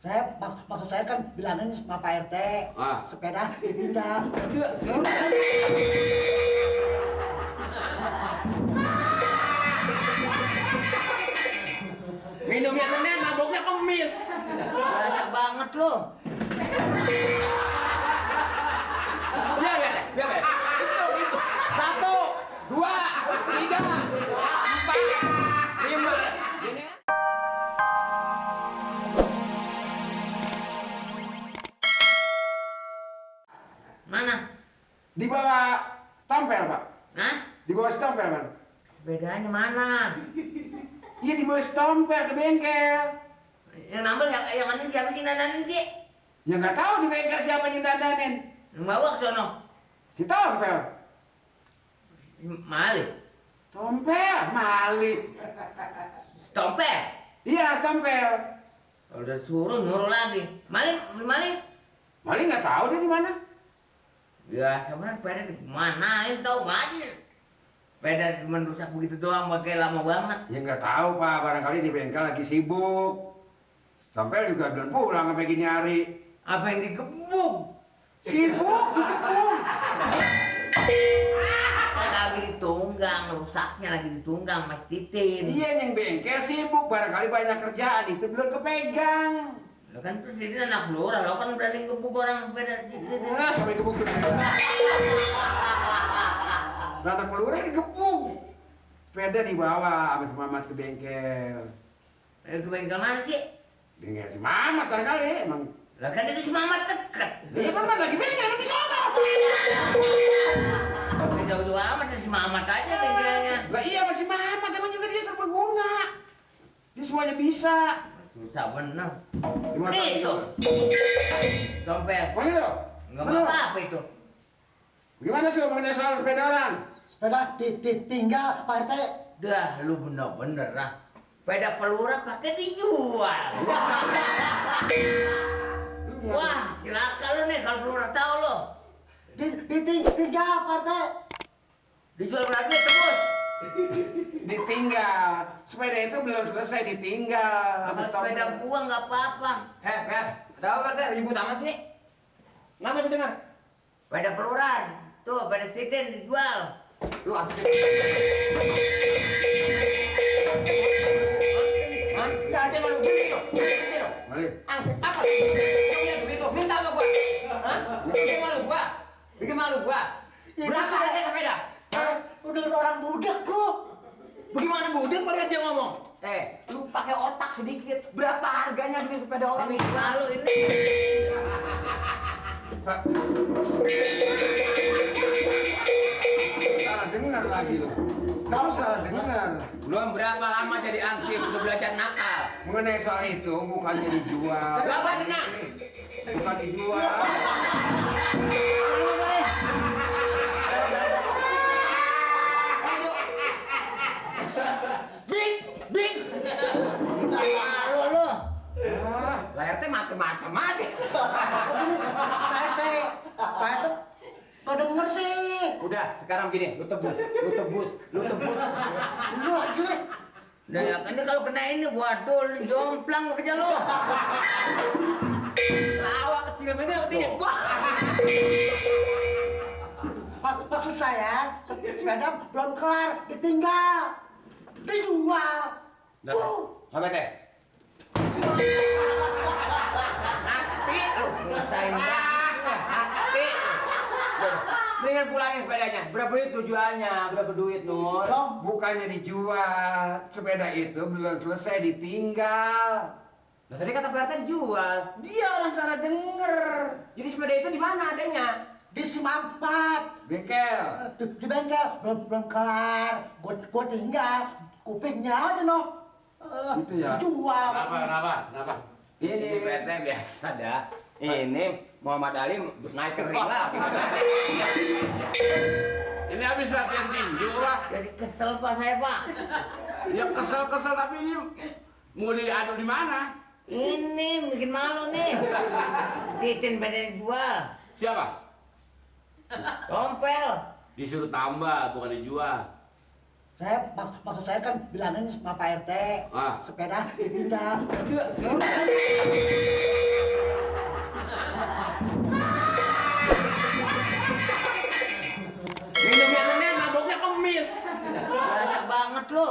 Maksud saya kan bilangin sama Pak RT. Sepeda ditinggal. Minumnya Senin, mabuknya Kemis. Banyak banget lo. Biar. Itu. 1, 2, 3, 4, 5. Ini. Mana? Di bawah stempel, Pak. Hah? Di bawah stempel, Pak. Bedanya mana? Iya, di bawah stempel ke bengkel. Yang nambel yang mana siapa sih dandanin sih? Ya nggak tahu di bengkel siapa yang dandanin. Yang bawa ke sono. Si Tompel. Malik. Tompel, Malik. Tompel. Iya, Tompel. Kalau udah suruh nyuruh lagi. Malik. Malik nggak tahu dia di mana. Ya sebenarnya sepeda di mana itu tahu nggak sih? Sepeda cuma rusak begitu doang, pakai lama banget. Ya nggak tahu, Pak. Barangkali di bengkel lagi sibuk. Tompel juga belum pulang sampai gini hari. Apa yang digebuk? Sibuk, dikepung. Lagi ditunggang, rusaknya lagi ditunggang Mas Titin. Iya, yang bengkel sibuk. Barangkali banyak kerjaan itu belum kepegang. Lo kan terus Titin anak lurah, lo kan berani gebuk orang sepeda Titin. Sampai gebuk. Anak pelurah digebuk. Sepeda dibawa habis Mamat ke bengkel. Ke bengkel mana sih? Bengkel si Mamat barangkali emang. Lah kan itu si Mamat deket. Iya, Mamat lagi bengkel di sana. Jauh-jauh amat si Mamat aja bengkelnya. Lah iya masih Mamat, emang juga dia serbaguna. Dia semuanya bisa. Susah bener. Gimana Ini itu. Dompet. Mana itu? Enggak apa-apa itu. Gimana sih mengenai soal sepeda orang? Sepeda ditinggal Pak RT. Dah lu bener-bener lah. Sepeda pelurah pakai dijual. Wah, celaka lu nih kalau pelurah tahu lo. Ditinggal Pak RT. Dijual berapa tebus? Ditinggal. Sepeda itu belum selesai ditinggal. Kalau sepeda gua nggak apa-apa. Ada apa, Pak? Ribut amat sih. Nggak masih dengar. Sepeda peluran. Tuh, sepeda Titin dijual. Lu asik. Hah? Jadi malu beli lo. Malik. Asik apa? Lu punya duit lo, minta lo gua. Hah? Bikin malu gua. Bikin malu gua. Berapa harga sepeda? Udah orang budak lu. Bagaimana budak pada dia ngomong? Lu pakai otak sedikit. Berapa harganya duit sepeda orang? Bikin malu ini. Pak. Salah dengar lagi lo. Kamu salah dengar. Belum berapa lama jadi ansip udah belajar nakal. Mengenai soal itu bukannya dijual. Berapa kena? Bukan dijual. Bing! Malu lu. Lah RT macem-macem aja. Pak RT. Kau denger sih. Udah, sekarang gini, lu tebus. Lu lagi nih. Nah, ya kan ini kalau kena ini, waduh, lu jomplang gua kerja lu. Lawak kecil begini ketinggian. Maksud saya, sepeda belum kelar, ditinggal. Dijual. Apa teh? Nanti lu Ngerasain nanti. Mendingan pulangin sepedanya. Berapa duit lu jualnya? Berapa duit, Nur? Bukannya dijual. Sepeda itu belum selesai ditinggal. Nah, tadi kata PRT dijual. Dia orang salah denger. Jadi sepeda itu di mana adanya? Di si Mamat. Bengkel. Di bengkel belum kelar. Gua tinggal. Kupingnya aja noh. Gitu ya? Jual. Kenapa? Ini PRT biasa dah. Ini Muhammad Ali naik ke ring lagi. Ini habis latihan tinju lah. Jadi kesel Pak saya, Pak. Ya kesel tapi ini mau diadu di mana? Ini bikin malu nih. Titin pada dijual. Siapa? Tompel. Disuruh tambah bukan dijual. Maksud saya kan bilangin sama Pak RT. Ah. Sepeda ditinggal. Minumnya Senin, maboknya Kemis. Berasa banget lo.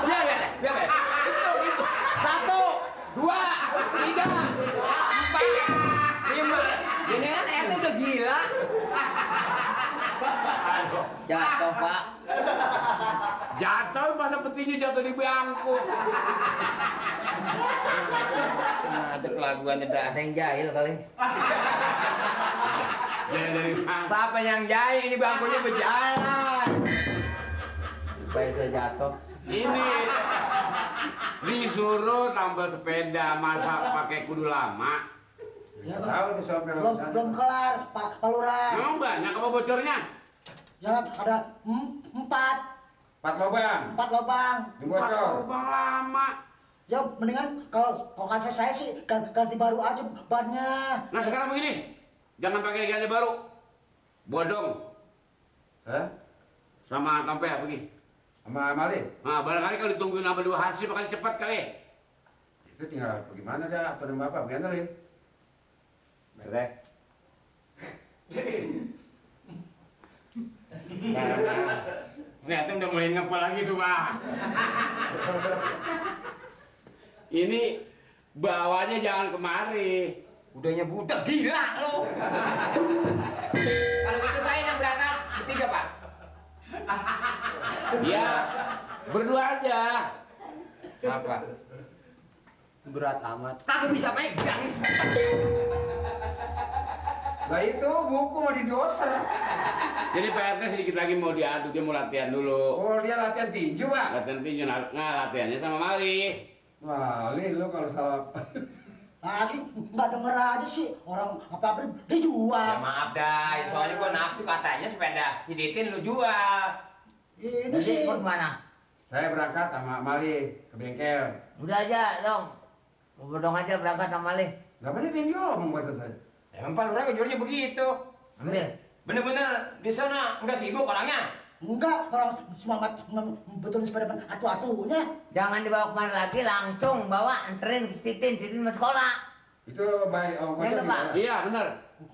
Biar ya. Itu. 1, 2, 3, 4, 5. Ini kan RT udah gila. Jatuh, Pak. Jatuh masa petinya jatuh di bangku. Nah, itu kelakuannya dah. Ada yang jahil kali. Jadi dari mana? Siapa yang jahil ini bangkunya berjalan. Supaya saya jatuh. Ini disuruh tambal sepeda, masa pakai kudu lama. Ya, Tahu tuh soal belum kelar, Pak Lurah. Memang banyak apa bocornya? Ya, ada 4 lubang. lubang. Yang bocor. Lubang lama. Ya, mendingan kalau kata saya sih ganti baru aja bannya. Nah sekarang begini, jangan pakai ganti baru. Bodong Hah? sama tampil begini. Sama Mali? Nah barangkali kalau ditungguin sama 2 hasil bakal cepat kali. Itu tinggal bagaimana dah atau nama apa? Bagaimana li? Merek. Ternyata udah mulai ngepel lagi tuh Pak. Ini bawanya jangan kemari. Udahnya budak gila lu. Kalau gitu saya yang berangkat bertiga, Pak. Ya, berdua aja. Apa? Berat amat. Kagak bisa pegang. Lah itu buku mau didoser. Jadi Pak RT sedikit lagi mau diadu, dia mau latihan dulu. Oh dia latihan tinju pak? Latihan tinju, nah latihannya sama Mali. Mali lu kalau salah. Lagi nggak denger aja sih orang apa-apa Ya dijual. maaf dah, soalnya gua nafsu katanya sepeda si Titin lu jual. Ini Jadi sih ikut mana? Saya berangkat sama Mali ke bengkel. Udah aja dong. Mau bodong aja berangkat sama Lih. Gak bener yang dia ngomong buat saya. Emang Pak Lurah ngejualnya begitu. Ambil. Bener-bener di sana nggak sibuk orangnya. enggak orang semangat betul sepeda atu-atunya. Jangan dibawa kemana lagi, langsung bawa anterin ke Titin mau sekolah. Itu baik ongkosnya Ya, Pak. dibayar. Iya benar.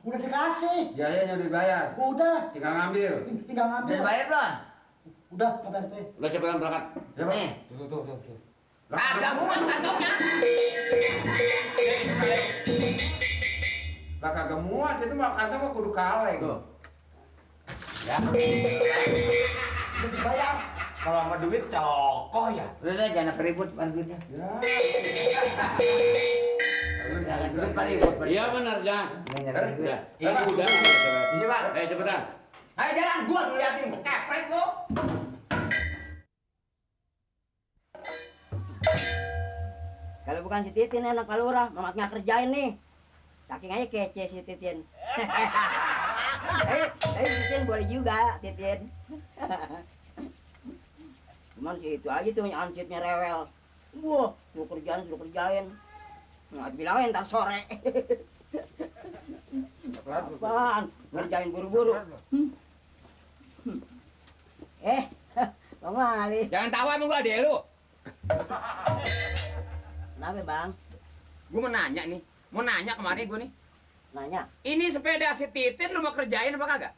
Udah dikasih. Biayanya udah dibayar. Udah Tinggal ngambil. tinggal ngambil. Udah bayar belum? Udah Pak RT. Udah cepetan berangkat. Ya pak. Nih. Tuh. Lah, Kagak muat kantongnya. Lah kagak muat itu mah kantong mah kudu kaleng. Tuh. Ya. Udah dibayar. Kalau sama duit cokoh ya. Udah jangan keribut pan duitnya. Ya. Jangan terus pan ribut. Iya benar Jan. Jangan duit. Udah. Iya, Pak. Udah. Ini Pak. Cepetan. Ayo jalan gua lu liatin keprek lu. Kalau bukan si Titin anak Pak Lurah, mamaknya kerjain nih. Saking aja kece si Titin. Tapi Titin boleh juga, Titin. Cuman si itu aja tuh ansitnya rewel. Wah, suruh kerjain. Nggak bilangin ntar sore. Apaan? Ngerjain buru-buru. Bang Mali. Jangan tawa sama gua adek lu. Kenapa Bang? Gua mau nanya nih. Mau nanya kemarin gua nih. Nanya. Ini sepeda si Titin lu mau kerjain apa kagak?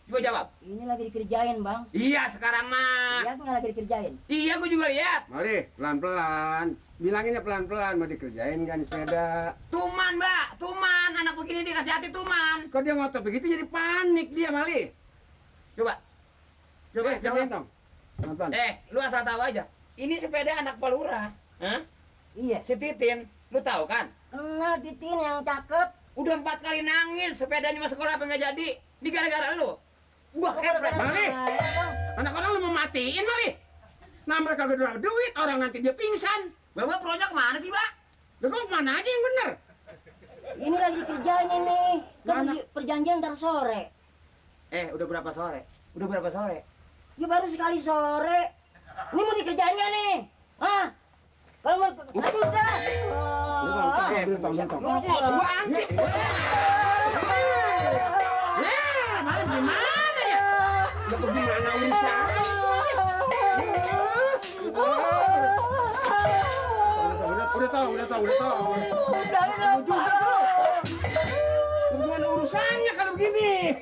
Coba jawab. Ini lagi dikerjain Bang. Iya sekarang mah. Lihat nggak lagi dikerjain? Iya gua juga lihat. Mali pelan-pelan. Bilanginnya pelan-pelan mau dikerjain kan sepeda. Tuman mbak, tuman. Anak begini dikasih hati tuman. Kok dia ngotot begitu jadi panik dia Mali. Coba. Coba Coba jawab. Tom. Pelan-pelan. Lu asal tahu aja. Ini sepeda anak Pak Lurah. Hah? Iya. Si Titin, lu tahu kan? Kenal Titin yang cakep. Udah 4 kali nangis sepedanya masuk sekolah apa nggak jadi. Di gara-gara lu. Gua keprek. Mali. Saya, Bang. Anak orang lu mau matiin Mali. Nah mereka gak ada duit, orang nanti dia pingsan. Bawa pronya kemana sih, Pak? Lah kok mana aja yang bener? Ini lagi dikerjain ini. Kan perjanjian ntar sore. Udah berapa sore? Udah berapa sore? Ya baru sekali sore. Ini mau dikerjain nggak nih? Hah? Kalau mau, aduh udah. Gua ansip. Mali gimana ya? Udah bagaimana urusan? Udah tahu. Bagaimana urusannya kalau begini?